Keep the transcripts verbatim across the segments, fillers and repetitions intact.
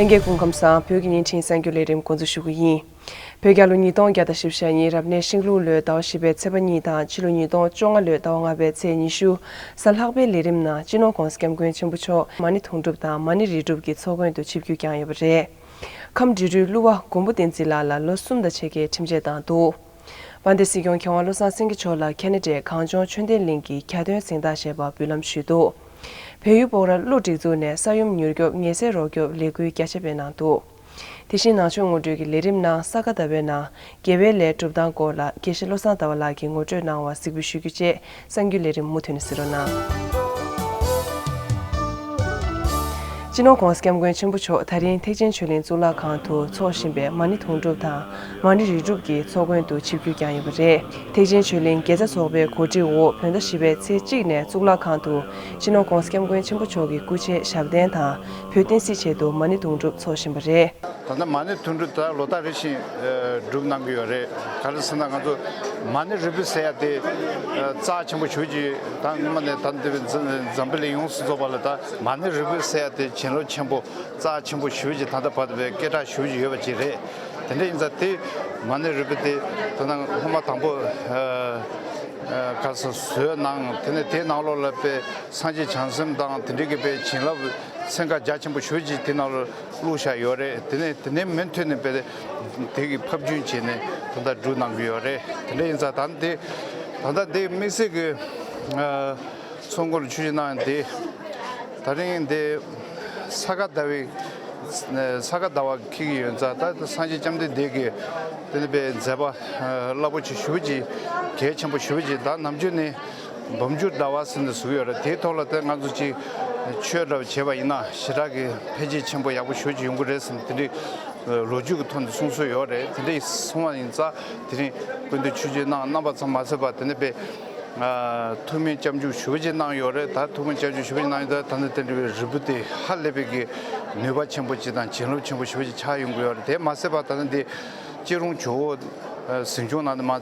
ལྷན་རྒྱས་སྐུ་ཁམས་བཟང་། བོད་ཀྱི་བརྙན་འཕྲིན་གསར་འགྱུར་ལས་རིམ་འགོ་འཛུགས་ཞུ་གི་ཡིན། བོད་རྒྱལ་ལོ་ཉིས་སྟོང་བརྒྱ་དང་བཞི་བཅུ་ཞེ་གཉིས་རབ་གནས་ཤིང་ལུག་ལོའི་ཟླ་བ་བཞི་པའི་ཚེས་པ་གཉིས་དང་ཕྱི་ལོ་ཉིས་སྟོང་བཅོ་ལྔ་ལོའི་ཟླ་བ་ལྔ་པའི་ཚེས་ཉི་ཤུ། གཟའ་ལྷག་པའི་ལས་རིམ་ནང་སྤྱི་ནོར་༧གོང་ས་༧སྐྱབས་མགོན་ཆེན་པོ་མཆོག་མ་ཎི་དུང་སྒྲུབ་དང་མ་ཎི་རིལ་སྒྲུབ་ཀྱི་ཚོགས་མགོན་དུ་ཆིབས་བསྒྱུར་བསྐྱངས་ཡོད་པ་རེད། ཁམས་འབྲི་རུའི་གླུ་བ་མགོན་པོ་བསྟན་འཛིན་ལགས་ལ་ལོ་གསུམ་དང་ཕྱེད་ཀའི་ཁྲིམས་ཆད་བཏང་འདུག་དཔལ་ལྡན་སྲིད་སྐྱོང་མཁས་དབང་བློ་བཟང་སེང་གེ་མཆོག་ལ་ཁ་ན་ཌའི་གངས་ལྗོངས་ཆོས་ལྡན་གླིང་གི་གྱ་སྟོན་གཟེངས་རྟགས་ཞེས་པ་འབུལ་ལམ་ཞུས་འདུག་བལ་ཡུལ་སྤོག་ར་གློ་སྒྲིག་འཛུགས་ནས་ས་ཡོམ་མྱུར་སྐྱོབ་ཉེན་སེལ་རོགས་སྐྱོབ་ལས་འགུལ་རྒྱ་ཆེ་སྤེལ་གནང་འདུག་དེ་བཞིན་ནང་ཆོས་ངོ་སྤྲོད་ཀྱི་ལས་རིམ་ནང་ས་ག་ཟླ་བའི་ནང་དགེ་བའི་ལས་སྒྲུབ་སྟངས་སྐོར་ལ་དགེ་བཤེས་བློ་བཟང་ཟླ་བ་ལགས་ཀྱིས་ངོ་སྤྲོད་གནང་བ་གཟིགས་འབུལ་ཞུ་རྒྱུ་བཅས་གསར་འགྱུར་ལས་རིམ་མུ་མཐུད་ནས་གཟིགས་རོགས་གནང་། སྤྱི་ནོར་༧གོང་ས་༧སྐྱབས་མགོན་ཆེན་པོ་མཆོག་ད་རིང་ཐེག་ཆེན་ཆོས་གླིང་གཙུག་ལག་ཁང་དུ་འཚོགས་བཞིན་པའི་མ་ཎི་དུང་སྒྲུབ་དང་མ་ཎི་རིལ་སྒྲུབ་ཀྱི་ཚོགས་མགོན་དུ་ཆིབས་བསྒྱུར་བསྐྱངས་ཡོད་པ་རེད། ཐེག་ཆེན་ཆོས་གླིང་དགེ་རྩ་ཚོགས་པའི་གོ་སྒྲིག་འོག་བོད་ཟླ་བཞི་པའི་ཚེས་གཅིག་ནས་གཙུག་ལག་ཁང་དུ་སྤྱི་ནོར་༧གོང་ས་༧སྐྱབས་མགོན་ཆེན་པོ་མཆོག་གི་སྐུ་ཕྱྭའི་ཞབས་བརྟན་དང་བོད་བསྟན་སྲིད་ཆེད་དུ་མ་ཎི་དུང་སྒྲུབ་འཚོགས་བཞིན་པ་རེད། ད་ལྟ་མ་ཎི་དུང་སྒྲུབ་ད་ལོ་ལྟར་རེ་བཞིན་ཨ་སྒྲུབ་གནང་གི་ཡོད་རེད། ག་རེ་ཟེར་ན་ང་ཚོ་མ་ཎི་རིལ་བུ་ཟེར་ཡ་དེ་ཨ་རྩ་ཆེན་པོ་ཞེ་པོ་ཅིག་ད་སྔོན་མ་ནས་ད་འདི་འཛམ་བུ་གླིང་ཡོངས་སུ་རྫོགས་པ་ལ་ད་མ་ཎི་རིལ་བུ་ཟེར་ཡ་དེ་བྱིན་རླབས་ཆེན་པོ་རྩ་ཆེན་པོ་ཞེ་པོ་ཅིག་ད་ལྟ་བར་དུ་བའི་སྐད་གྲགས་ཞེ་པོ་ཅིག་ཡོད་པ་ཅིག་རེད། དེ་འདྲ་ཡིན་ཙང་དེ་མ་ཎི་རིལ་བུ་དེ་ད་ལྟ་སྔོན་མ་དང་པོ་ཨ་ཨ་ག་རེ་ཟེར་བཟོས་གནང་། དེ་ནས་དེའི་ནང་ལོགས་ལ་དཔེ་སངས་རྒྱས་བྱང་སེམས་དང་དེ་འདྲའི་གི་དཔེ་བྱིན་རླབས་ཚན་ཁག་རྒྱ་ཆེན་པོ་ཞེ་པོ་ཅིག་དེ་ནང་ལ་བླུགས་བཞག་ཡོད་རེད། དེ་ནས་དེ་ནས་མུ་མཐུད་ནས་དཔེ་དེ་གི་ཕབ་སྒྱུར་བྱས་ནས་ད་ལྟ་སྒྲུབ་གནང་གི་ཡོད་རེད། དེ་འདྲ་ཡིན་ཙང་ད་ལྟ་དེ་ད་ལྟ་དེ་དམིགས་བསལ་གྱི་ཨ་ཚོགས་འཁོར་ཆོས་ཞུ་གནང་དེ་ད་རིང་དེ་ས་ག་ཟླ་བའི་ས་ག་ཟླ་བ་འཁེལ་གྱི་ཡོད་ཙང་ད་སངས་རྒྱས་བཅོམ་ལྡན་འདས་ཀྱི་དེ་ནས་དཔེ་མཛད་པ་རླབས་པོ་ཆེ་ཞེ་པོ་ཅིག་གལ་ཆེན་པོ་ཞེ་པོ་ཅིག་ད་ནམ་རྒྱུན་ནས་འབུམ་འགྱུར་ཟླ་བ་ཟེར་ནས་ཟེར་གྱི་ཡོད་རེད། དེའི་ཐོག་ལ་ད་ང་ཚོ་ཅིག་ཆོས་འདྲ་བ་བྱས་པ་ཡིན་ན་ཞེ་དྲག་གི་འཕེལ་རྒྱས་ཆེན་པོ་ཡག་པོ་ཞེ་པོ་ཅིག་ཡོང་གི་རེད་ཟེར་ནས་དེ་འདྲའི་ལོ་རྒྱུས་ཀྱི་ཐོག་ནས་གསུང་སྲོལ་ཡོད་རེད། དེ་འདྲའི་གསུང་བ་ཡིན་ཙང་དེ་རིང་སྐུ་མདུན་ཆོས་རྗེ་གནང་གནང་བ་ཙམ་མ་ཟད་པར་དེ་ནས་དཔེ་ཐུགས་སྨོན་སྐྱབས་འཇུག་ཞེ་པོ་ཅིག་གནང་ཡོད་རེད། ད་ཐུགས་སྨོན་སྐྱབས་འཇུག་ཞེ་པོ་ཅིག་གནང་ཡོད་ཙང་ད་ནི་དེ་འདྲ་བའི་རིལ་བུ་དེ་ཧ་ལས་པའི་གི་ནུས་པ་ཆེན་པོ་ཅིག་དང་བྱིན་རླབས་ཆེན་པོ་ཞེ་པོ་ཅིག་ཆགས་ཡོང་གི་ཡོད་རེད། དེ་མ་ཟད་པར་ད་ནི་འདི་སྐྱིད་གྲོང་ཇོ་བོ་གཟིམ་ཆུང་ནང་དུ་མ་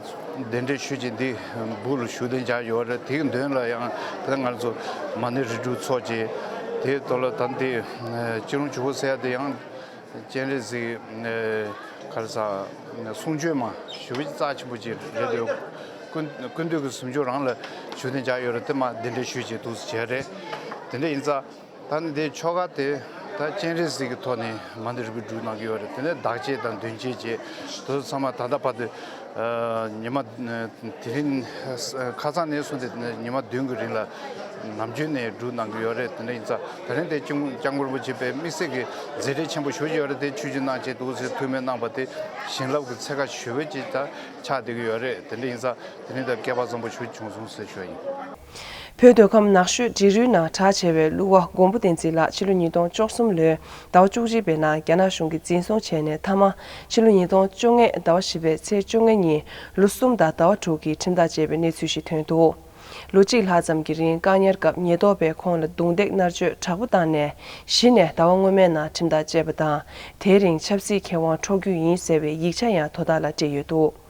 གདན་འདྲེན་ཞུས་ཅིག་འདི་སྦུག་ལ་བཞུགས་གདན་འཇགས་ཡོད་རེད། དེའི་མདུན་ལ་ཡང་ད་ང་ཚོ་མ་ཎི་རིལ་སྒྲུབ་ཚོགས་ཅིག་དེའི་ཐོག་ལ་ད་འདི་སྐྱིད་གྲོང་ཇོ་བོ་ཟེར་ཡ་དེ་ཡང་སྤྱན་རས་གཟིགས་ག་རེ་ཟ་གསུང་ཆོས་མ་ཞུ་བའི་རྩ་ཆེན་པོ་ཅིག་རེད་འདུག་ཀུན་ཀུན་འདུས་ཀྱི་གཟིམ་ཆུང་རང་ལ་བཞུགས་གདན་འཇགས་ཡོད་རེད། དེ་མ་གདན་འདྲེན་ཞུས་ཅིག་འདུག་སེ་བྱས་རེད། དེ་འདྲ་ཡིན་ཙང་ད་ནི་འདི་ཆོ་ག་དེ་ད་སྤྱན་རས་གཟིགས་ཀྱི་ཐོག་ནས་མ་ཎི་རིལ་བུ་སྒྲུབ་གནང་གི་ཡོད་རེད། དེ་ནས་བདག་བསྐྱེད་དང་མདུན་བསྐྱེད་བཅས་དེ་ཚོ་ཚང་མ་ད་ལྟ་བར་དུ་ཉི་མ་དེ་རིང་ཁ་སང་ནས་བཟུང་སྟེ་ཉི་མ་བདུན་གྱི་རིང་ལ་ནམ་རྒྱུན་ནས་སྒྲུབ་གནང་གི་ཡོད་རེད། དེ་འདྲ་ཡིན་ཙང་དེ་རིང་དེ་སྐྱབས་སྐྱབས་མགོན་རིན་པོ་ཆེ་དཔེ་དམིགས་བསལ་གྱི་མཛད་འཕྲིན་ཆེན་པོ་ཞེ་པོ་ཅིག་ཡོད་རེད། དེ་ཆོས་ཀྱི་གནང་བྱས་འདུག་ཟེར་ཐུགས་སྨོན་གནང་བ་དེ་བྱིན་རླབས་ཀྱི་ཚད་ཁ་ཞེ་པོ་ཅིག་ད་ཆགས་བསྡད་ཀྱི་ཡོད་རེད། དེ་འདྲ་ཡིན་ཙང་དེ་རིང་ད་སྐལ་པ་བཟང་པོ་ཞེ་པོ་ཅིག་བྱུང་སོང་ཟེར་ཞུ་ཡ་ཡིན། བོད་མདོ་ཁམས་ནགས་ཤོད་འབྲི་རུའི་ནང་གྲགས་ཆེ་བའི་གླུ་བ་མགོན་པོ་བསྟན་འཛིན་ལགས་ཕྱི་ལོ་ཉིས་སྟོང་བཅུ་གསུམ་ལོའི་ཟླ་བ་བཅུ་གཅིག་པའི་ནང་རྒྱ་ནག་གཞུང་གིས་འཛིན་བཟུང་བྱས་ནས་མཐའ་མ་ཕྱི་ལོ་ཉིས་སྟོང་བཅོ་ལྔའི་ཟླ་བ་བཞི་པའི་ཚེས་བཅོ་ལྔ་ཉིན་ལོ་གསུམ་དང་ཟླ་བ་དྲུག་གི་ཁྲིམས་ཐག་བཅད་པའི་གནས་ཚུལ་ཞིག་ཐོན་འདུག་ལོ་གཅིག་ལྷག་ཙམ་གྱི་རིང་བཀག་ཉར་སྐབས་ཉེན་རྟོག་པས་ཁོང་ལ་རྡུང་རྡེག་མནར་གཅོད་དྲག་པོ་བཏང་ནས་གཞི་ནས་ཟླ་བ་སྔོན་མའི་ནང་ཁྲིམས་ཐག་བཅད་པ་དང་དེའི་རིང་ཆབ་སྲིད་ཁེ་དབང་འཕྲོག་རྒྱུ་ཡིན་ཟེར་བའི་ཡིག་ཆ་ཡང་དོ་བདག་ལ་སྤྲད་ཡོད་འདུག་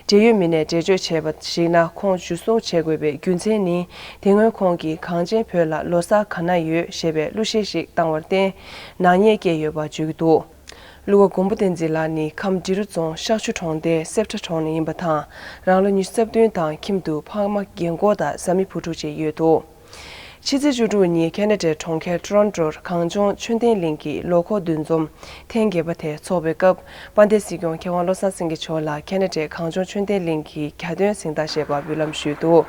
འབྲེལ་ཡོད་མི་སྣས་འགྲེལ་བརྗོད་བྱས་པར་གཞིགས་ན་ཁོང་འཇུ་བཟུང་བྱེད་དགོས་པའི་རྒྱུ་མཚན་ནི་དེ་སྔོན་ཁོང་གིས་གངས་ཅན་བོད་ལ་ལོ་གསར་ག་ན་ཡོད་ཞེས་པའི་གླུ་གཞས་ཤིག་བཏང་བར་བརྟེན་ནག་ཉེས་བཀལ་ཡོད་པ་བརྗོད་ཀྱི་འདུག་གླུ་བ་མགོན་པོ་བསྟན་འཛིན་ལགས་ནི་ཁམས་འབྲི་རུ་རྫོང་ཤག་ཆུ་གྲོང་རྡལ་སེབ་ཁྲ་གྲོང་ནས་ཡིན་པ་དང་རང་ལོ་ཉི་ཤུ་རྩ་བདུན་དང་ཁྱིམ་དུ་ཕ་མ་རྒན་འཁོགས་དང་བཟའ་མི་བུ་ཕྲུག་བཅས་ཡོད་འདུག་ཕྱི་ཚེས་བཅུ་དྲུག་ཉིན་ཁ་ན་ཌའི་གྲོང་ཁྱེར་ཊོ་རོན་ཊོར་གངས་ལྗོངས་ཆོས་ལྡན་གླིང་གི་ལོ་འཁོར་འདུ་འཛོམས་ཐེངས་བརྒྱད་པ་དེ་འཚོགས་པའི་སྐབས་དཔལ་ལྡན་སྲིད་སྐྱོང་མཁས་དབང་བློ་བཟང་སེང་གེ་མཆོག་ལ་ཁ་ན་ཌའི་གངས་ལྗོངས་ཆོས་ལྡན་གླིང་གི་གྱ་སྟོན་གཟེངས་རྟགས་ཞེས་པ་འབུལ་ལམ་ཞུས་འདུག་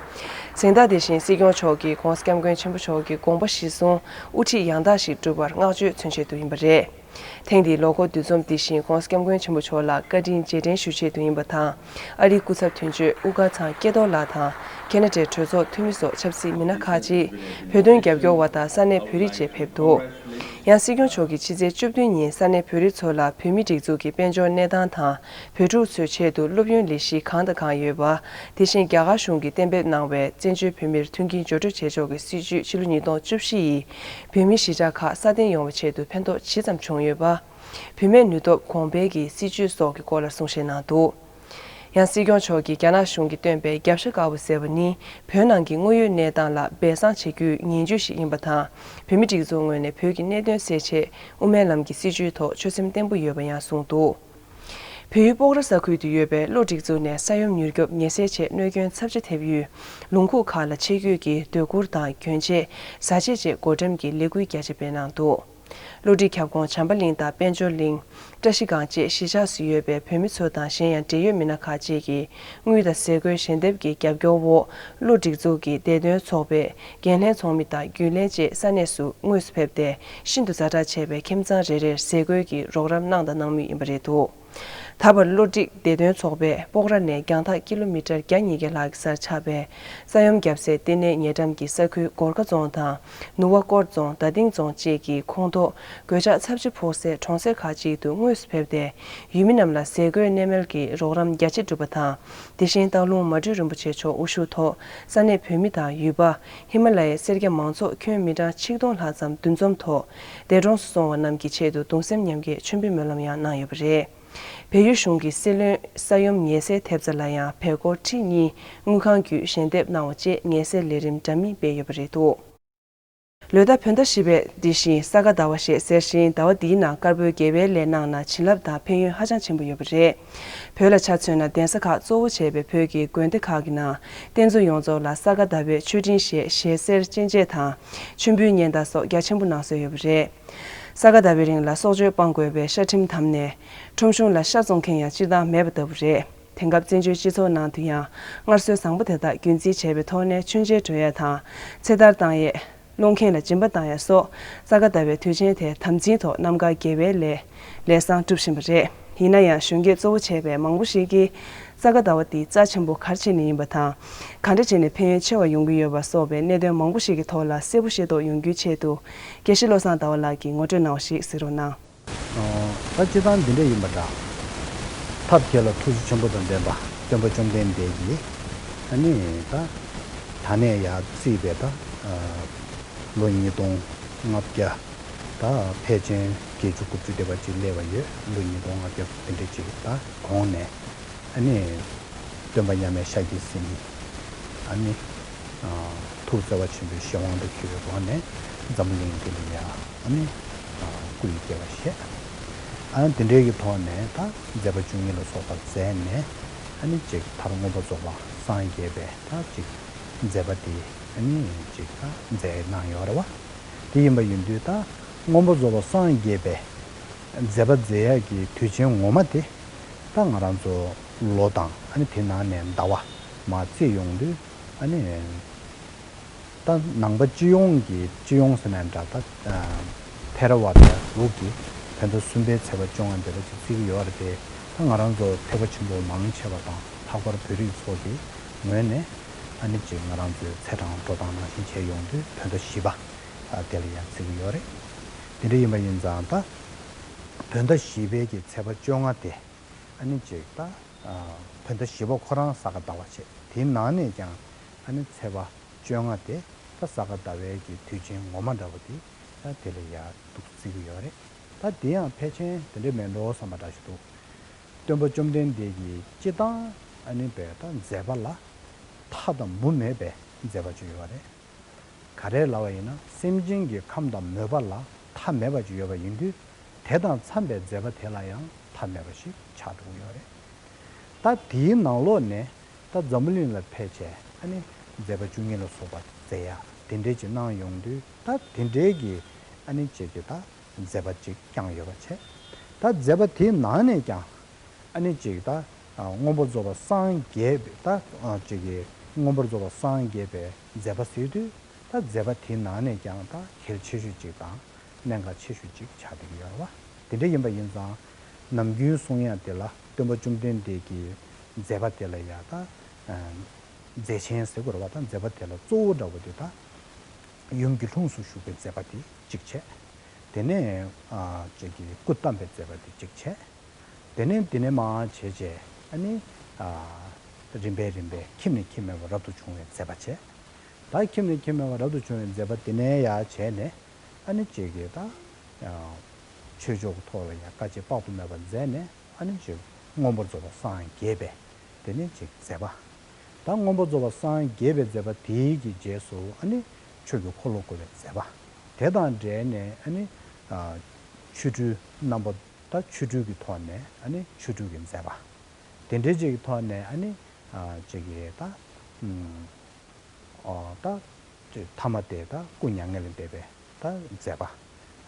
གཟེངས་རྟགས་དེ་བཞིན་སྲིད་སྐྱོང་མཆོག་གིས་༧གོང་ས་༧སྐྱབས་མགོན་ཆེན་པོ་མཆོག་གི་དགོངས་པ་གཞིར་བཟུང་དབུ་ཁྲིད་ཡང་དག་ཞིག་བསྒྲུབ་པར་བསྔགས་བརྗོད་མཚོན་ཆེད་དུ་ཡིན་པ་རེད། ཐེངས་འདིའི་ལོ་འཁོར་འདུ་འཛོམས་འདི་བཞིན་༧གོང་ས་༧སྐྱབས་མགོན་ཆེན་པོ་མཆོག་ལ་བཀའ་དྲིན་རྗེས་དྲན་ཞུ་ཆེད་དུ་ཡིན་པ་དང་། ཨ་རིའི་སྐུ་ཚབ་དོན་གཅོད་དབུ་དཀར་ཚང་སྐྱེ་རྡོར་ལགས་དང་ཁ་ན་ཌའི་གྲོས་ཚོགས་འཐུས་མི་སོགས་ཆབ་སྲིད་མི་སྣ་ཁག་ཅིག་བོད་དོན་རྒྱབ་སྐྱོར་བ་དང་ས་གནས་བོད་རིགས་བཅས་ཕེབས་འདུག་ཡང་སྲིད་སྐྱོང་མཆོག་གིས་ཕྱི་ཚེས་བཅུ་བདུན་ཉིན་ས་གནས་བོད་རིགས་ཚོ་ལ་བོད་མིའི་སྒྲིག་འཛུགས་ཀྱི་དཔལ་འབྱོར་གནས་སྟངས་དང་བོད་ཕྲུག་ཚོའི་ཆེད་དུ་སློབ་ཡོན་ལས་གཞི་གང་དང་གང་ཡོད་པ། དེ་བཞིན་རྒྱ་གར་གཞུང་གིས་གཏན་འབེབས་གནང་བའི་བཙན་བྱོལ་བོད་མིར་མཐུན་རྐྱེན་སྦྱོར་སྤྲོད་བྱེད་ཕྱོགས་ཀྱི་སྲིད་བྱུས་ཕྱི་ལོ་ཉིས་སྟོང་བཅུ་བཞི་ཡིས་བོད་མིའི་གཞིས་ཆགས་ཁག་སྲ་བརྟན་ཡོང་བའི་ཆེད་དུ་ཕན་ཐོགས་ཇི་ཙམ་བྱུང་ཡོད་པ། བུད་མེད་ནུས་སྟོབས་གོང་འཕེལ་གྱི་སྲིད་བྱུས་སོགས་ཀྱི་སྐོར་ལ་གསུང་བཤད་གནང་འདུག་ཡང་སྲིད་སྐྱོང་མཆོག་གིས་རྒྱ་ནག་གཞུང་གིས་བཏོན་པའི་རྒྱབ་ཤ་དཀར་པོ་ཟེར་བ་ནི། བོད་ནང་གི་དངོས་ཡོད་གནས་སྟངས་ལ་སྦས་གསང་བྱེད་རྒྱུའི་ངན་ཇུས་ཤིག་ཡིན་པ་དང་། བོད་མི་སྒྲིག་འཛུགས་ངོས་ནས་བོད་ཀྱི་གནད་དོན་སེལ་ཆེད་དབུ་མའི་ལམ་གྱི་སྲིད་བྱུས་ཐོག་ཆོད་སེམས་བརྟན་པོ་ཡོད་པ་ཡང་གསུངས་འདུག་བལ་ཡུལ་སྤོག་ར་ས་ཁུལ་དུ་ཡོད་པའི་གློ་སྒྲིག་འཛུགས་ནས་ས་ཡོམ་མྱུར་སྐྱོབ་ཉེན་སེལ་ཆེད་གནོད་སྐྱོན་ཚབས་ཆེ་ཐེབས་ཡུལ་ལུང་ཁུག་ཁག་ལ་ཆེད་བསྐྱོད་ཀྱིས་སྡོད་གུར་དང་གྱོན་ཆས། བཟའ་ཆས་བཅས་བགོ་འགྲེམས་ཀྱི་ལས་འགུལ་རྒྱ་ཆེ་སྤེལ་གནང་འདུག་གློ་སྒྲིག་ཁྱབ་ཁོངས་བྱམས་པ་གླིང་དང་དཔལ་འབྱོར་གླིང་། བཀྲ་ཤིས་སྒང་བཅས་གཞིས་ཆགས་སུ་ཡོད་པའི་བོད་མི་ཚོ་དང་གཞན་ཡང་འབྲེལ་ཡོད་མི་སྣ་ཁག་ཅིག་གིས་དངུལ་དང་ཟས་གོས་ཞལ་འདེབས་ཀྱི་རྒྱབ་སྐྱོར་འོག་གློ་སྒྲིག་འཛུགས་ཀྱི་བདེ་དོན་ཚོགས་པས་འགན་ལྷན་ཚོགས་མི་དང་རྒྱུན་ལས་བཅས་ས་གནས་སུ་དངོས་སུ་ཕེབས་ཏེ་ཤིན་ཏུ་ཛ་དྲག་ཆེ་བའི་ཁྱིམ་ཚང་རེ་རེར་ཟས་གོས་ཀྱི་རོགས་རམ་གནང་དང་གནང་མུས་ཡིན་པ་རེད་འདུག་ད་བར་གློ་སྒྲིག་བདེ་དོན་ཚོགས་པས་སྤོག་ར་ནས་རྒྱང་ཐག་ཀི་ལོ་མི་ཊར་བརྒྱ་ཉིས་བརྒྱ་ལྷག་གི་སར་ཆགས་པའི་ས་ཡོམ་བརྒྱབ་སའི་ལྟེ་གནས་ཉེ་འགྲམ་གྱི་ས་ཁུལ་གོར་ཁ་རྫོང་དང་ནུ་བ་སྐོར་རྫོང་རྡ་སྟེང་རྫོང་བཅས་ཀྱི་ཁོངས་གཏོགས་གོད་ཆག་ཚབས་ཆེ་ཕོག་སའི་གྲོང་གསེབ་ཁག་ཅིག་ཏུ་དངོས་སུ་ཕེབས་ཏེ་ཡུལ་མི་རྣམས་ལ་ཟས་གོས་གནས་མལ་གྱི་རོགས་རམ་རྒྱ་ཆེ་བསྒྲུབས་པ་དང་། དེ་བཞིན་སྟག་ལུང་མ་སྤྲུལ་རིན་པོ་ཆེ་མཆོག་དབུ་བཞུགས་ཐོག་ས་གནས་བོད་མི་དང་ཡུལ་པ། ཧི་མ་ལ་ཡའི་སེར་སྐྱ་མང་ཚོགས་ཁྱོན་མི་གྲངས་ཆིག་སྟོང་ལྷག་ཙམ་འདུ་འཛོམས་ཐོག་འདས་གྲོངས་སུ་སོང་བ་རྣམས་ཀྱི་ཆེད་དུ་གདུང་སེམས་མཉམ་སྐྱེད་མཆོད་འབུལ་སྨོན་ལམ་ཡང་གནང་ཡོད་པ་རེད། བལ་ཡུལ་གཞུང་གི་སྲིད་བློན་ས་ཡོམ་ཉེན་སེལ་ཐེབས་རྩ་ལ་ཡང་བལ་སྒོར་ཁྲི་གཉིས་དངུལ་ཁང་བརྒྱུད་ཞལ་འདེབས་གནང་བ་བཅས་ཉེན་སེལ་ལས་རིམ་འདྲ་མིན་སྤེལ་ཡོད་པ་རེད་འདུག་ལོ་ཟླ་བོད་ཟླ་བཞི་པའི་འདི་བཞིན་ས་ག་ཟླ་བ་ཞེས་ཟེར་ཞིང་ཟླ་བ་འདིའི་ནང་དཀར་པོའི་དགེ་བའི་ལས་གནང་ན་བྱིན་རླབས་དང་ཕན་ཡོན་ཧ་ཅང་ཆེན་པོ་ཡོད་པ་རེད། བོད་ལ་ཆ་མཚོན་ན་གདན་ས་ཁག་གཙོ་བོ་བྱས་པའི་བོད་ཀྱི་དགོན་སྡེ་ཁག་གི་ནང་རྟེན་གཙོ་ཡོངས་རྫོགས་ལ་ས་ག་ཟླ་བའི་མཆོད་སྤྲིན་ཞེས་ཞལ་གསེར་སྤྱན་འབྱེད་དང་མཆོད་འབུལ་སྙན་དར་སོགས་རྒྱ་ཆེན་པོ་གནང་སྲོལ་ཡོད་པ་རེད། ས་ག་ཟླ་བའི་རིང་ལ་སྲོག་གཅོད་སྤང་དགོས་པའི་ཤ་ཁྲིམས་དམ་ནས་ཁྲོམ་གཞུང་ལ་ཤ་བཙོང་མཁན་ཡང་སྤྱིར་བཏང་མེད་པ་ལྟ་བུ་རེད། དེང་སྐབས་བཙན་བྱོལ་སྤྱི་ཚོགས་ནང་དུ་ཡང་སྔར་སྲོལ་བཟང་པོ་དེ་དག་རྒྱུན་འཛིན་བྱས་པའི་ཐོག་ནས་མཆོད་མཇལ་འགྲོ་ཡ་དང་ཚེ་ཐར་བཏང་ཡས། སློང་མཁན་ལ་སྦྱིན་པ་བཏང་ཡ་སོགས་ས་ག་ཟླ་བའི་དུས་ཆེན་དེ་དམ་འཛིན་ཐོག་རྣམ་དཀར་དགེ་བའི་ལས་ལས་བཟང་སྒྲུབ་བཞིན་པ་རེད། ཡིན་ན་ཡང་གཞོན་སྐྱེས་གཙོ་བོ་བྱས་པའི་མང་པོ་ཞིག་གིས་ས་ག་ཟླ་བ་འདི་རྩ་ཆེན་པོ་ག་རེ་བྱས་ནས་ཡིན་པ་དང་། གང་འདྲ་བྱས་ནས་ཕན་ཡོན་ཆེ་བ་ཡོང་གི་ཡོད་པ་སོགས་པའི་གནད་དོན་མང་པོ་ཞིག་གི་ཐོག་ལ་གསལ་པོ་ཤེས་རྟོགས་ཡོང་རྒྱུའི་ཆེད་དུ་དགེ་བཤེས་བློ་བཟང་ཟླ་བ་ལགས་ཀྱིས་ངོ་སྤྲོད་གནང་བ་ཞིག་གཟིགས་རོགས་གནང་། ད་སྤྱིར་བཏང་འདི་འདྲ་ཡིན་པ་འདྲ། ཐབས་མཁས་ལ་ཐུགས་རྗེ་ཆེན་པོ་དང་ལྡན་པ་སྟོན་པ་བཅོམ་ལྡན་འདས་ཀྱིས་ཨ་ནི་ད་ད་ནས་ཡར་བརྩིས་པའི་ད་ལོ་ཉིས་སྟོང་ལྔ་བརྒྱ། ད་ཕལ་ཆེར་བརྒྱད་ཅུ་དགུ་བཅུ་དེ་བ་ཅིག་སླེབས་པ་ཡོད། ལོ་ཉིས་སྟོང་ལྔ་བརྒྱ་དེ་འདྲ་ཅིག་ད་གོང་ནས་ཨ་ནི་སྟོན་པ་མཉམ་མེད་ཤཱཀྱ་སེང་གེ་ཨ་ནི་ཐུགས་བརྩེ་བ་ཆེན་པོའི་གཞན་དབང་དུ་གྱུར་བའི་སྒོ་ནས་འཛམ་བུ་གླིང་འདི་ལ་ཡང་ཨ་ནི་སྐུ་ཡི་བསྐལ་པ་བཞེས། ཨ་ནི་དེ་འདྲའི་གི་ཐོག་ནས་ད་མཛད་པ་བཅུ་གཉིས་ལ་སོགས་པ་མཛད་ནས་ཨ་ནི་ཅིག་མཐར་མངོན་པར་རྫོགས་པ་སངས་རྒྱས་པའི་ད་ཅིག་མཛད་པ་དེ་ཨ་ནི་ཅིག་ད་མཛད་གནང་ཡོད་རེད་བ། དེ་ཡིན་པ་ཡིན་དུས་ད་མངོན་པར་རྫོགས་པ་སངས་རྒྱས་པའི་མཛད་པ་མཛད་ཡག་གི་དུས་ཆེན་ངོ་མ་དེ་ད་ང་རང་ཚོ་ལོ་དང་ཨ་ནི་དེ་ནང་ནས་ཟླ་བ་མར་བརྩིས་ཡོང་དུས་ཨ་ནི་ད་ནང་པ་སྤྱི་ཡོངས་ཀྱི་སྤྱི་ཡོངས་ཟེར་ནའང་འདྲ། ད་ཐེ་ར་ཝ་ད་ལུགས་ཀྱི་བོད་ཟླ་གསུམ་པའི་ཚེས་པ་བཅོ་ལྔ་འདི་ལ་ཅིག་བརྩི་གི་ཡོད་རེད་དེ། ད་ང་རང་ཚོ་ཐེག་པ་ཆེན་པོ་མང་ཆེ་བ་དང་ལྷག་པར་བོད་རིགས་ཚོ་གི་ངོས་ནས་ཨ་ནི་ཅིག་ང་རང་ཚོའི་ཚེས་གྲངས་འགྲོ་སྟངས་ནང་བཞིན་བྱས་ཡོང་དུས་བོད་ཟླ་བཞི་པ་དེ་ལ་ཡང་བརྩི་གི་ཡོད་རེད། དེ་འདྲ་ཡིན་པ་ཡིན་ཙང་ད་བོད་ཟླ་བཞི་པའི་གི་ཚེས་པ་བཅོ་ལྔ་དེ་ཨ་ནི་ཅིག་ད་བོད་ཟླ་བཞི་པ་ཁོ་རང་ས་ག་ཟླ་བ་བྱས། དེའི་ནང་ནས་ཀྱང་ཨ་ནི་ཚེས་པ་བཅོ་ལྔ་དེ་ད་ས་ག་ཟླ་བའི་གི་དུས་ཆེན་ངོ་མ་འདྲ་བོ་དེ་ད་དེ་ལ་ཡར་འདུག་བརྩི་གི་ཡོད་རེད། ད་དེ་ཡང་ཕལ་ཆེར་དེ་འདྲ་མེད་འགྲོ་བསམ་པ་འདྲ་ཞིག་འདུག་སྟོན་པ་བཅོམ་ལྡན་འདས་ཀྱི་སྤྱི་བཏང་ཨ་ནི་བའི་ད་མཛད་པ་ལ་མཐའ་དང་མུ་མེད་པའི་མཛད་པ་ཅིག་ཡོད་རེད། ག་རེ་ལབ་པ་ཡིན་ན་སེམས་ཅན་གྱི་ཁམས་དང་མོས་པ་ལ་མཐའ་མེད་པ་ཅིག་ཡོད་པ་ཡིན་དུས། དེ་དང་འཚམས་པའི་མཛད་པ་དེ་ལ་ཡང་མཐའ་མེད་པ་ཞིག་ཆགས་འགྲོ་གི་ཡོད་རེད། ད་དེའི་ནང་ལོགས་ནས་ད་འཛམ་བུ་གླིང་ལ་ཕལ་ཆེར་ཨ་ནི་མཛད་པ་བཅུ་གཉིས་ལ་སོགས་པ་མཛད་ཡ་དེ་འདྲས་ཅིག་གནང་ཡོང་དུས། ད་དེ་འདྲས་ཀྱི་ཨ་ནི་ཅིག་གི་ད་མཛད་པ་ཅིག་བསྐྱངས་ཡོད་པ་བྱས། ད་མཛད་པ་དེའི་ནང་ནས་ཀྱང་ཨ་ནི་ཅིག་ད་མངོན་པར་རྫོགས་པ་སངས་རྒྱས་པའི་ད་ཅིག་གི་མངོན་པར་རྫོགས་པ་སངས་རྒྱས་པའི་མཛད་པ་ཟེར་དུས། ད་མཛད་པ་དེའི་ནང་ནས་ཀྱང་ད་གལ་ཆེ་ཤོས་ཅིག་དང་གནད་འགག་ཆེ་ཤོས་ཅིག་ཆགས་བསྡད་ཀྱི་ཡོད་རེད་བ། དེ་འདྲ་ཡིན་པ་ཡིན་ཙང་ནམ་རྒྱུན་གསུང་ཡ་དེ་ལ་སྟོན་པ་བཅོམ་ལྡན་འདས་ཀྱི་མཛད་པ་དེ་ལ་ཡ་ད་མཛད་ཆེན་ཟེར་དགོས་རེད་བ། ད་མཛད་པ་དེ་ལ་གཙོ་བོ་འདྲ་བོ་དེ་ད་ཡུམ་གྱི་ལྷུམས་སུ་ཞུགས་པའི་མཛད་པ་དེ་གཅིག་བྱས། དེ་ནས་ཅིག་གི་སྐུ་བལྟམས་པའི་མཛད་པ་དེ་གཅིག་བྱས། དེ་ནས་དེ་ནས་མར་བྱས་རྗེས་ཨ་ནི་རིམ་པས་རིམ་པས་ཁྱིམ་ནས་ཁྱིམ་མེད་པར་རབ་ཏུ་བྱུང་བའི་མཛད་པ་བྱས། ད་ཁྱིམ་ནས་ཁྱིམ་མེད་པར་རབ་ཏུ་བྱུང་བའི་མཛད་པ་དེ་ནས་ཡར་བྱས་ནས་ཨ་ནི་ཅིག་གི་ད་ཆོས་ཕྱོགས་ཀྱི་ཐོག་ལ་ཡང་དཀའ་སྤྱད་དཔག་ཏུ་མེད་པ་མཛད་ནས་ཨ་ནི་ཅིག་མངོན་པར་རྫོགས་པ་སངས་རྒྱས་པའི་ དེ་ནས་ཅིག་མཛད་པ། ད་མངོན་པར་རྫོགས་པར་སངས་རྒྱས་པའི་མཛད་པ་དེའི་གི་རྗེས་སུ་ཨ་ནི་ཆོས་ཀྱི་འཁོར་ལོ་བསྐོར་བའི་མཛད་པ། དེ་དང་འབྲེལ་ནས་ཨ་ནི་ཆོ་འཕྲུལ་རྣམ་པ། ད་ཆོ་འཕྲུལ་གྱི་ཐོག་ནས་ཨ་ནི་ཆོ་འཕྲུལ་གྱི་མཛད་པ། དེ་འདྲའི་ཅིག་གི་ཐོག་ནས་ཨ་ནི་ཅིག་གི་ད་ཨ་ད་ཐ་མ་དེ་ད་སྐུ་མྱ་ངན་ལས་འདས་པའི་ད་མཛད་པ་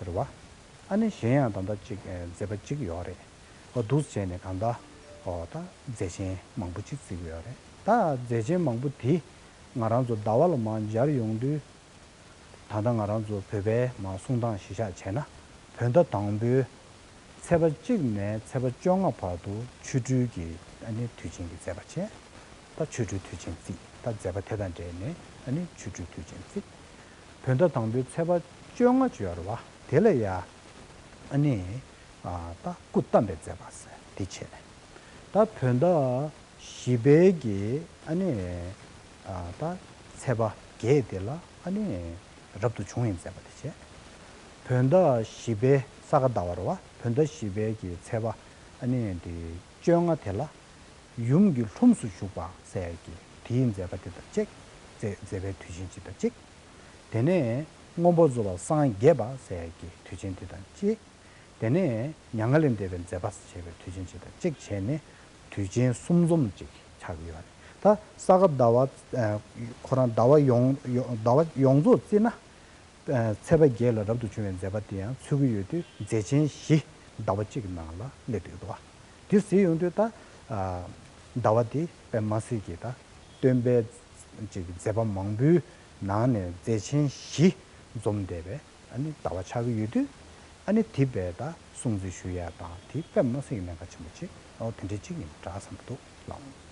རེད་བ། ཨ་ནི་གཞན་ཡང་ད་ལྟ་ཅིག་མཛད་པ་གཅིག་ཡོད་རེད། འོ་འདུག་བྱས་ནས་གང་ལྟར་འོ་ད་མཛད་ཆེན་མང་པོ་ཅིག་བརྩི་གི་ཡོད་རེད། ད་མཛད་ཆེན་མང་པོ་དེ་ང་རང་ཚོ་ཟླ་བ་ལ་མར་སྦྱར་ཡོང་དུས། ད་ལྟ་ང་རང་ཚོ་བོད་པའི་མར་གསུང་སྟངས་གཞི་བཞག་བྱས་ན། བོད་ཟླ་དང་པོའི་ཚེས་པ་གཅིག་ནས་ཚེས་པ་བཅོ་ལྔ་བར་དུ་ཆོ་འཕྲུལ་གྱི་ཨ་ནི་དུས་ཆེན་གྱི་མཛད་པ་བྱས། ད་ཆོ་འཕྲུལ་དུས་ཆེན་བརྩིས། ད་མཛད་པ་དེ་དང་འབྲེལ་ནས་ཨ་ནི་ཆོ་འཕྲུལ་དུས་ཆེན་བརྩིས། བོད་ཟླ་དང་པོའི་ཚེས་པ་བཅོ་ལྔ་ཅིག་ཡོད་རེད་བ། དེ་ལ་ཡ་ཨ་ནི་ཨ་ད་སྐུ་བལྟམས་པའི་མཛད་པ་ཟེར་དེ་བྱས། ད་བོད་ཟླ་བཞི་པའི་གི་ཨ་ནི་ཨ་ད་ཚེས་པ་བརྒྱད་དེ་ལ་ཨ་ནི་རབ་ཏུ་བྱུང་བའི་མཛད་པ་དེ་བྱས། བོད་ཟླ་བཞི་པའི་ས་ག་ཟླ་བ་རེད་བ། བོད་ཟླ་བཞི་པའི་གི་ཚེས་པ་ཨ་ནི་དེ་བཅོ་ལྔ་དེ་ལ་ཡུམ་གྱི་ལྷུམས་སུ་ཞུགས་པ་ཟེར་གི་དེའི་མཛད་པ་དེ་དང་གཅིག་མཛད་མཛད་པའི་དུས་ཆེན་གཅིག་དང་གཅིག་དེ་ནས་མངོན་པར་རྫོགས་པར་སངས་རྒྱས་པ་ཟེར་གི་དུས་ཆེན་དེ་དང་གཅིག་དེ་ནས་མྱ་ངན་ལས་འདས་པའི་མཛད་པ་ཞེས་པའི་དུས་ཆེན་གཅིག་དང་གཅིག་བྱས་ནས་དུས་ཆེན་གསུམ་འཛོམས་ཅིག་ཆགས་ཀྱི་ཡོད་རེད། ད་ས་ག་ཟླ་བ་ཁོ་རང་ཟླ་བ་ཡོངས་ཟླ་བ་ཡོངས་རྫོགས་བརྩིས་ན། ཚེས་པ་བརྒྱད་ལ་རབ་ཏུ་བྱུང་བའི་མཛད་པ་དེ་ཡང་ཚུད་ཀྱི་ཡོད་དུས་མཛད་ཆེན་བཞི་ཟླ་བ་གཅིག་གི་ནང་ལ་སླེབས་ཡོད་འདུག་བ། དེ་ཟེར་ཡོང་དུས་ད་ཟླ་བ་དེ་དཔེ་མ་སྲིད་ཀྱི་ད་སྟོན་པའི་ཅིག་མཛད་པ་མང་པོའི་ནང་ནས་མཛད་ཆེན་བཞི་འཛོམས་བསྡད་པའི་ཨ་ནི་ཟླ་བ་ཆགས་ཀྱི་ཡོད་དུས། ཨ་ནི་དེ་བས་ད་སྲུང་བརྩི་ཞུ་ཡ་དང་དེ་དཔེ་མ་སྲིད་ཀྱི་གནད་འགག་ཆེན་པོ་ཅིག་འོ་དེ་འདྲའི་ཅིག་ཡིན་འདྲ་བསམ་འདུག་ལགས།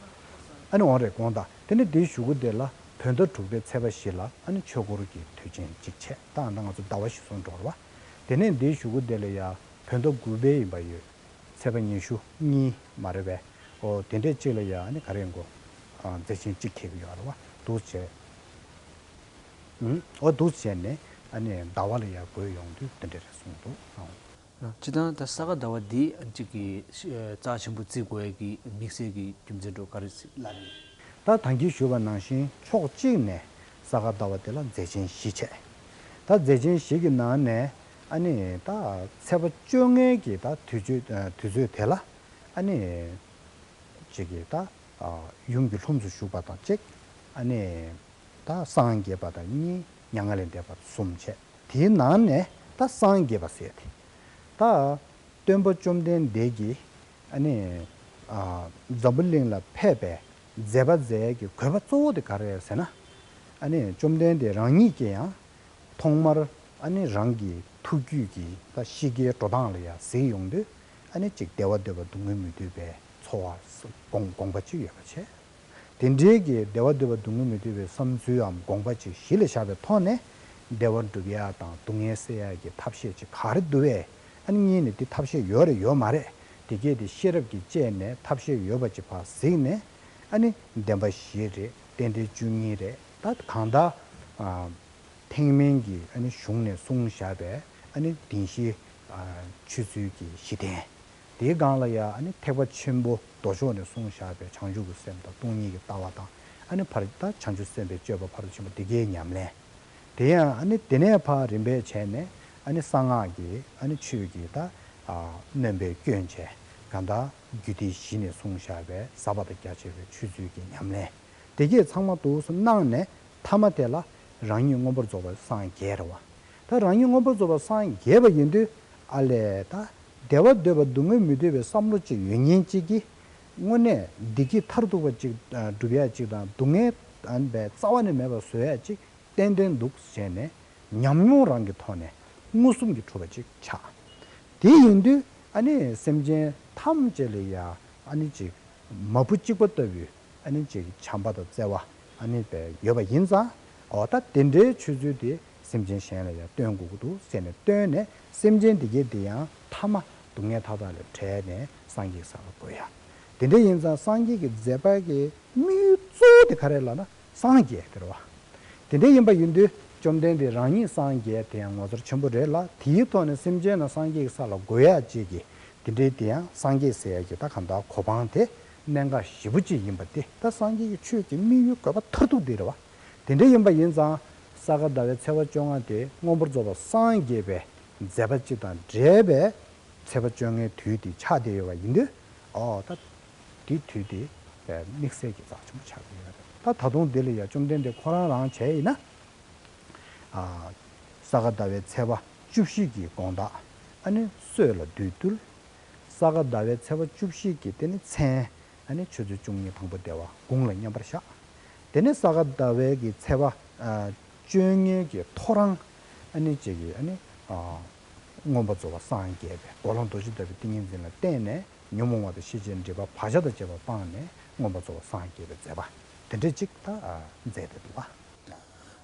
ཨ་ནི་འོང་རེ་དགོངས་དག་དེ་ནས་དེའི་གཞུག་གུ་དེ་ལ་བོད་ཟླ་དྲུག་པའི་ཚེས་པ་བཞི་ལ་ཨ་ནི་ཆོས་འཁོར་གྱི་དུས་ཆེན་གཅིག་བྱས། ད་ད་ང་ཚོ་ཟླ་བ་བཞི་སོང་འགྲོ་རེད་བ། དེ་ནས་དེའི་གཞུག་གུ་དེ་ལ་ཡ་བོད་ཟླ་དགུ་པའི་ཡིན་པ་ཡོད། ཚེས་པ་ཉི་ཤུ་གཉིས་མ་རེད་པས། འོ་དེ་འདྲས་གཅིག་ལ་ཡ་ཨ་ནི་ག་རེ་ཡིན་གོ། མཛད་ཆེན་གཅིག་འཁེལ་གི་ཡོད་རེད་བ། འདུག་བྱས། ཨུམ། འོ་འདུག་བྱས་ནས་ཨ་ནི་ཟླ་བ་ལ་ཡ་བགོས་ཡོང་དུས་དེ་འདྲས་རེད་གསུངས་འདུག་ཨང་། སྤྱིར་བཏང་ད་ས་ག་ཟླ་བ་འདི་གཅིག་གི་རྩ་ཆེན་པོ་བརྩི་དགོས་ཡ་གི་དམིགས་བསལ་གྱི་རྒྱུ་མཚན་འདྲ་བོ་ག་རེ་ལབ་ཡིན། ད་ད་གིན་ཞུས་པ་ནང་བཞིན་ཕྱོགས་གཅིག་ནས་ས་ག་ཟླ་བ་དེ་ལ་མཛད་ཆེན་བཞི་བྱས། ད་མཛད་ཆེན་བཞི་གི་ནང་ནས་ཨ་ནི་ད་ཚེས་པ་བཅོ་ལྔའི་གི་ད་དུས་ཚོད་དུས་ཚོད་དེ་ལ་ཨ་ནི་གཅིག་གི་ད་ཡུམ་གྱི་ལྷུམས་སུ་ཞུགས་པ་དང་གཅིག་ཨ་ནི། ད་སངས་རྒྱས་པ་དང་གཉིས། མྱ་ངན་ལས་འདས་པ་གསུམ་བྱས། དེའི་ནང་ནས་ད་སངས་རྒྱས་པ་ཟེར་ཏེ། ད་སྟོན་པ་བཅོམ་ལྡན་འདས་ཀྱིས་ཨ་ནི་ཨ་འཛམ་བུ་གླིང་ལ་ཕེབས་པའི་མཛད་པ་མཛད་ཀྱི་དགོས་པ་གཙོ་བོ་དེ་ག་རེ་རེད་ཟེར་ན། ཨ་ནི་བཅོམ་ལྡན་འདས་རང་ཉིད་ཀྱིས་ཡང་ཐོག་མར་ཨ་ནི་རང་གི་ཐུགས་རྒྱུད་ཀྱི་ད་གཤིས་ཀའི་འགྲོ་སྟངས་ལ་ཡང་གཟིགས་ཡོང་དུས་ཨ་ནི་གཅིག་བདེ་བ་འདོད་པ་སྡུག་བསྔལ་མི་འདོད་པའི་ཚོར་བ་དགོངས་དགོངས་པ་གཅིག་ཡོད་པ་བྱས། དེ་འདྲའི་གི་བདེ་བ་འདོད་པ་སྡུག་བསྔལ་མི་འདོད་པའི་བསམ་ཚུལ་འམ་དགོངས་པ་ཅིག་གཞི་ལ་བཞག་པའི་ཐོག་ནས་བདེ་བ་སྒྲུབ་ཡ་དང་སྡུག་བསྔལ་སེལ་ཡ་གི་ཐབས་ཤེས་ཅིག་ག་རེ་འདུག་བས། ཨ་ནི་གཉིས་ནས་དེ་ཐབས་ཤེས་ཡོད་རེད་ཡོད་མ་རེད། དེ་གས་དེ་ཤེས་རབ་ཀྱི་དཔྱད་ནས་ཐབས་ཤེས་ཡོད་པ་ཅིག་ཕར་གཟིགས་ནས། ཨ་ནི་བདེན་པ་བཞི་རེད། རྟེན་འབྲེལ་བཅུ་གཉིས་རེད། ད་གང་ལྟར་ཨ་ཐེག་དམན་གྱི་ཨ་ནི་གཞུང་ནས་གསུངས་བཞག་པའི་ཨ་ནི་བདེན་བཞི་ཨ་ཆོས་ཚུལ་གྱི་གཞི་རྟེན། དེའི་སྒང་ལ་ཡང་ཨ་ནི་ཐེག་པ་ཆེན་པོ་མདོ་ཕྱོགས་ནས་གསུངས་བཞག་པའི་བྱང་ཆུབ་ཀྱི་སེམས་དང་སྟོང་ཉིད་ཀྱི་ལྟ་བ་དང་། ཨ་ནི་ཕར་ད་བྱང་ཆུབ་སེམས་དཔའི་སྤྱོད་པ་ཕར་ཕྱིན་པ་འདི་གའི་ཉམས་ལེན། དེ་ཡང་ཨ་ནི་དེ་ནས་ཕར་རིམ་པས་བྱས་ནས་ཨ་ནི་གསང་སྔགས་ཀྱི་ཨ་ནི་ཆོས་ཀྱི་ད་ཨ་སྣོན་པའི་སྐྱོན་བྱས། གང་ལྟར་རྒྱུད་སྡེ་བཞི་ནས་གསུངས་བཞག་པའི་ཟབ་པ་དང་རྒྱ་ཆེ་བའི་ཆོས་ཚུལ་གྱི་ཉམས་ལེན། དེ་གས་ཚང་མ་འདུག་སེ་གནང་ནས་ཐ་མ་དེ་ལ་རང་ཉིད་མངོན་པར་རྫོགས་པར་སངས་རྒྱས་རེད་བ། ད་རང་ཉིད་མངོན་པར་རྫོགས་པར་སངས་རྒྱས་པ་ཡིན་དུས་ཨ་ལས་ད་བདེ་བ་འདོད་པ་སྡུག་བསྔལ་མི་འདོད་པའི་བསམ་བློ་ཅིག་ཡོད་མཁན་ཅིག་གིས་དངོས་གནས་བདེ་སྐྱིད་མཐར་ཐུག་པ་ཅིག་སྒྲུབ་ཡ་ཅིག་དང་སྡུག་བསྔལ་བའི་རྩ་བ་ནས་མེད་པར་བཟོ་ཡ་ཅིག་ཏན་ཏན་འདུག་ཟེར་ནས་ཉམས་མྱོང་རང་གི་ཐོག་ནས་མངོན་སུམ་གྱིས་གྲུབ་པ་ཅིག་ཆགས། དེ་ཡིན་དུས་ཨ་ནི་སེམས་ཅན་ཐམས་ཅད་ལ་ཡ་ཨ་ནི་ཅིག་མ་བུ་གཅིག་པ་ལྟ་བུའི་ཨ་ནི་ཅིག་བྱམས་པ་དང་བརྩེ་བ་ཨ་ནི་བས་ཡོད་པ་ཡིན་ཙང་། འོ་ད་དེ་འདྲའི་ཆོས་ཚུལ་དེ་སེམས་ཅན་གཞན་ལ་ཡང་སྟོན་དགོས་ཀྱི་འདུག་ཟེར་ནས་བཏོན་ནས་སེམས་ཅན་དེ་གས་དེ་ཡང་ཐ་མ་སྡུག་བསྔལ་མཐའ་དག་ལས་བྲལ་ནས་སངས་རྒྱས་ས་ལ་འགོད་ཡ། དེ་འདྲ་ཡིན་ཙང་སངས་རྒྱས་ཀྱི་མཛད་པ་གི་དམིགས་ཡུལ་གཙོ་བོ་དེ་ག་རེ་ལབ་ན་སངས་རྒྱས་དེ་རེད་བ། དེ་འདྲ་ཡིན་པ་ཡིན་དུས་བཅོམ་ལྡན་འདས་རང་ཉིད་སངས་རྒྱས་དེ་ཡང་ངོ་མཚར་ཆེན་པོ་རེད་ལ། དེའི་ཐོག་ནས་སེམས་ཅན་རྣམས་སངས་རྒྱས་ཀྱི་ས་ལ་འགོད་ཡ་ཅིག་གི་དེ་འདྲའི་དེ་ཡང་སངས་རྒྱས་ཟེར་ཡ་གི་ད་གང་ལྟར་གོ་འཕང་དེ་ གནད་འགག་ཞེ་པོ་ཅིག་ཡིན་པ་དེ་ད་སངས་རྒྱས་ཀྱི་ཆོས་ཀྱི་དམིགས་ཡུལ་དགོས་པ་མཐར་ཐུག་དེ་རེད་བ། དེ་འདྲ་ཡིན་པ་ཡིན་ཙང་ས་ག་ཟླ་བའི་ཚེས་པ་བཅོ་ལྔ་དེ་མངོན་པར་རྫོགས་པར་སངས་རྒྱས་པའི་མཛད་པ་ཅིག་དང་འབྲེལ་བའི་ཚེས་པ་བཅོ་ལྔའི་དུས་དེ་ཆགས་བསྡད་ཡོད་པ་ཡིན་དུས། ཨོ་ད་དེའི་དུས་དེ་དམིགས་བསལ་གྱི་རྩ་ཆེན་པོ་ཆགས་ཀྱི་ཡོད་རེད། ད་ད་དུང་འདི་ལ་ཡ་བཅོམ་ལྡན་འདས་ཁོ་རང་རང་བྱས་ཡིན་ན། ཨ། ས་ག་ཟླ་བའི་ཚེས་པ་བཅུ་བཞི་གི་དགོང་དག་ཨ་ནི་སྲོད་ལ་བདུད་བཏུལ། ས་ག་ཟླ་བའི་ཚེས་པ་བཅུ་བཞི་གི་དེ་ནི་མཚན་ཨ་ནི་ཆུ་ཚོད་བཅུ་གཉིས་དང་པོ་སྡེ་བ་དགུང་ལ་མཉམ་པར་བཞག་དེ་ནི་ས་ག་ཟླ་བའི་གི་ཚེས་པ་ཨ་བཅོ་ལྔའི་གི་ཐོ་རངས་ཨ་ནི་གཅིག་གི་ཨ་ནི་ཨ་མངོན་པར་རྫོགས་པར་སངས་རྒྱས་པའི་དགེ་སློང་རྡོ་རྗེ་ལྟ་བུའི་ཏིང་ངེ་འཛིན་ལ་བརྟེན་ནས་ཉོན་མོངས་པ་དང་ཤེས་བྱའི་སྒྲིབ་པ་བག་ཆགས་དང་བཅས་པ་སྤངས་ནས་མངོན་པར་རྫོགས་པར་སངས་རྒྱས་པའི་མཛད་པ་དེ་འདྲ་ཅིག་ད་མཛད་དེ་འདུག་པ།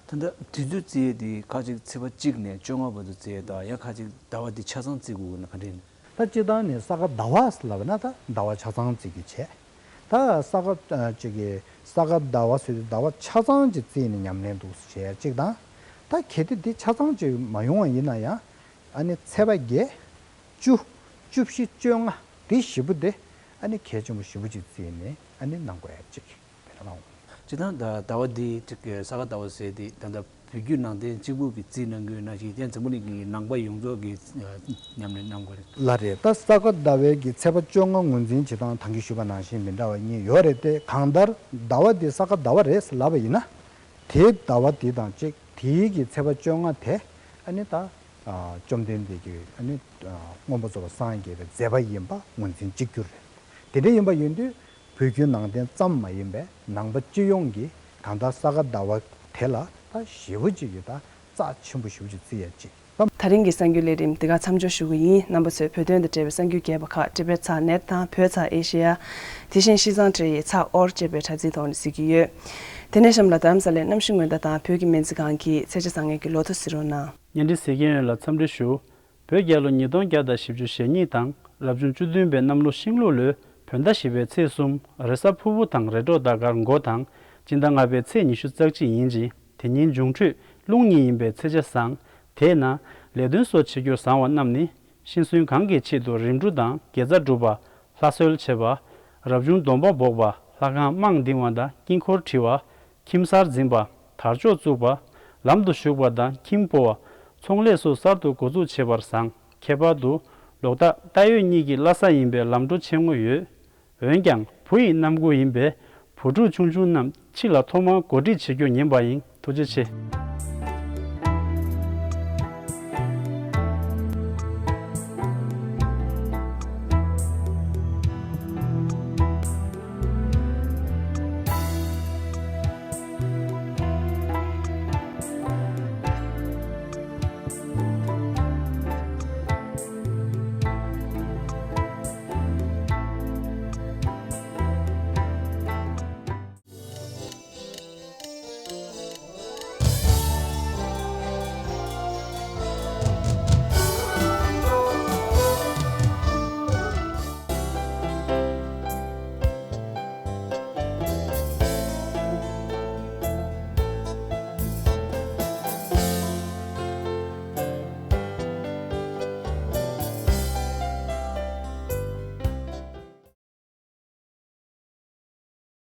ད་ལྟ་དུས་ཚོད་བརྩི་ཡས་དེ་ཁ་ཅིག་ཚེས་པ་གཅིག་ནས་བཅོ་ལྔ་བར་དུ་བརྩི་ཡས་དང་ཡང་ཁ་ཅིག་ཟླ་བ་འདི་ཆ་ཚང་བརྩི་དགོས་ན་ག་འདྲ་ཡིན། ད་སྤྱིར་བཏང་ནས་ས་ག་ཟླ་བ་ལབ་ན་ད་ཟླ་བ་ཆ་ཚང་བརྩི་རྒྱུ་བྱས། ད་ས་ག་ཅིག་གི་ས་ག་ཟླ་བ་ཟེར་དུས་ཟླ་བ་ཆ་ཚང་ཅིག་བརྩིས་ནས་ཉམས་ལེན་འདུག་བྱས་གཅིག་དང་། ད་གལ་ཏེ་འདི་ཆ་ཚང་ཅིག་མ་ཡོང་བ་ཡིན་ན་ཡང་ཨ་ནི་ཚེས་པ་བརྒྱད། བཅུ། བཅུ་བཞི། བཅོ་ལྔ་འདི་བཞི་པོ་དེ་ཨ་ནི་གལ་ཆེན་པོ་ཞེ་པོ་ཅིག་བརྩིས་ནས་ཨ་ནི་གནང་དགོས་ཡ་གཅིག་དེ་རང་། སྤྱིར་བཏང་ཟླ་བ་འདི་ས་ག་ཟླ་བ་ཟེར་དེ་ད་ལྟ་བོད་བརྒྱུད་ནང་བསྟན་གཅིག་པུ་གི་རྩིས་གནང་གི་ཡོད་ན་ཞིག་ཡང་འཛམ་བུ་གླིང་གི་ནང་པ་ཡོངས་རྫོགས་ཀྱི་ཉམས་ལེན་གནང་དགོས་རེད། ལ་རེད། ད་ས་ག་ཟླ་བའི་གི་ཚེས་པ་བཅོ་ལྔ་ངོས་འཛིན་བྱེད་སྟངས་ད་གིན་ཞུས་པ་ནང་བཞིན་མི་འདྲ་བ་གཉིས་ཡོད་རེད་དེ། གང་ལྟར་ཟླ་བ་འདི་ས་ག་ཟླ་བ་རེད་ལབ་པ་ཡིན་ན། དེའི་ཟླ་བ་འདི་དང་གཅིག་དེའི་གི་ཚེས་པ་བཅོ་ལྔ་དེ་ཨ་ནི་ད་བཅོམ་ལྡན་འདས་ཀྱི་ཨ་ནི་མངོན་པར་རྫོགས་པར་སངས་རྒྱས་པའི་མཛད་པ་ཡིན་པ་ངོས་འཛིན་གཅིག་གྱུར་རེད། དེ་འདྲ་ཡིན་པ་ཡིན་དུས། བོད་བརྒྱུད་ནང་བསྟན་ཙམ་མ་ཡིན་པའི་ནང་པ་སྤྱི་ཡོངས་ཀྱིས་གང་ལྟར་ས་ག་ཟླ་བ་དེ་ལ་ད་ཞེ་པོ་ཅིག་གི་ད་རྩ་ཆེན་པོ་ཞེ་པོ་ཅིག་བརྩི་ཡ་ཅིག་ད། ད་རིང་གི་གསར་འགྱུར་ལས་རིམ་འདི་ག་མཚམས་འཇོག་ཞུ་གི་ཡིན། རྣམ་པ་ཚོས་བོད་དོན་དང་འབྲེལ་བའི་གསར་འགྱུར་རྒྱས་པ་ཁག་ཊི་བེཊ་ཚག་ནེཊ་དང་བོད་ཚག་ཨེ་ཤེ་ཡ། དེ་བཞིན་ཤིས་ཙང་ཊི་ཡི་ཚག་ཨོར་ཅེས་པའི་དྲ་ཚིགས་ཐོག་ནས་གཟིགས་ཀྱི་ཡོད། དེ་ནས་གཤམ་ལ་རྡ་རམ་ས་ལའི་གནམ་གཤིས་སྔོན་བརྡ་དང་བོད་ཀྱི་སྨན་རྩིས་ཁང་གི་ཚེས་ཆ་བཟང་ངན་གྱི་ལོ་ཐོ་གཟིགས་རོགས་གནང་། གཉེན་སྒྲིག་ཟེར་མཁན་ཡོད་ལ་འཚམས་འདྲི་ཞུ། བོད་རྒྱལ་ལོ་ཉིས་སྟོང་བརྒྱ་དང་བཞི་བཅུ་ཞེ་གཉིས་དང་རབ་བྱུང་བཅུ་བདུན་པའི་གནམ་ལོ་ཤིང་ལུག་ལོའི་བོད་ཟླ་བཞི་པའི་ཚེས་གསུམ་རེས་གཟའ་ཕུར་བུ་དང་རེས་གྲོགས་ཟླ་སྐར་མགོ་དང་སྤྱི་ཟླ་ལྔ་པའི་ཚེས་ཉི་ཤུ་རྩ་གཅིག་ཡིན་ཅིང་དེ་ཉིན་འབྱུང་འཕྲོད་རླུང་གཉིས་ཡིན་པའི་ཚེས་ཆ་བཟང་། དེས་ན་ལས་དོན་སོགས་བྱེད་རྒྱུར་བཟང་བ་རྣམས་ནི་ཤི་གསོན་གང་གི་ཆེད་དུ་རིམ་གྲོ་དང་དགེ་རྩ་སྒྲུབ་པ། ལྷ་གསོལ་བྱེད་པ། རབ་བྱུང་སྡོམ་པ་འབོགས་པ། ལྷ་ཁང་དམངས་འདིང་བ་དང་དཀྱིལ་འཁོར་བྲི་བ། ཁྱིམ་གསར་འཛིན་པ། དར་ལྕོག་བཙུགས་པ། ལམ་དུ་ཞུགས་པ་དང་ཁྱིམ་སྤོ་བ། ཚོང་ལས་སོགས་གསར་དུ་འགོ་འཛུགས་བྱེད་པར་བཟང་། ཁྱད་པར་དུ་ལོ་རྟགས་རྟ་ཡོས་གཉིས་ཀྱི་བླ་གཟའ་ཡིན་པས་ལམ་འགྲོ་ཆེ་ངོ་ཡོད། འོན་ཀྱང་བུ་ཡི་གནམ་སྒོ་ཡིན་པས་བུ་ཕྲུག་ཆུང་ཆུང་རྣམས་ཕྱི་ལ་ཐོག་མར་གོ་སྒྲིག་བྱེད་རྒྱུ་ཉན་པ་ཡིན། ཐུགས་རྗེ་ཆེ།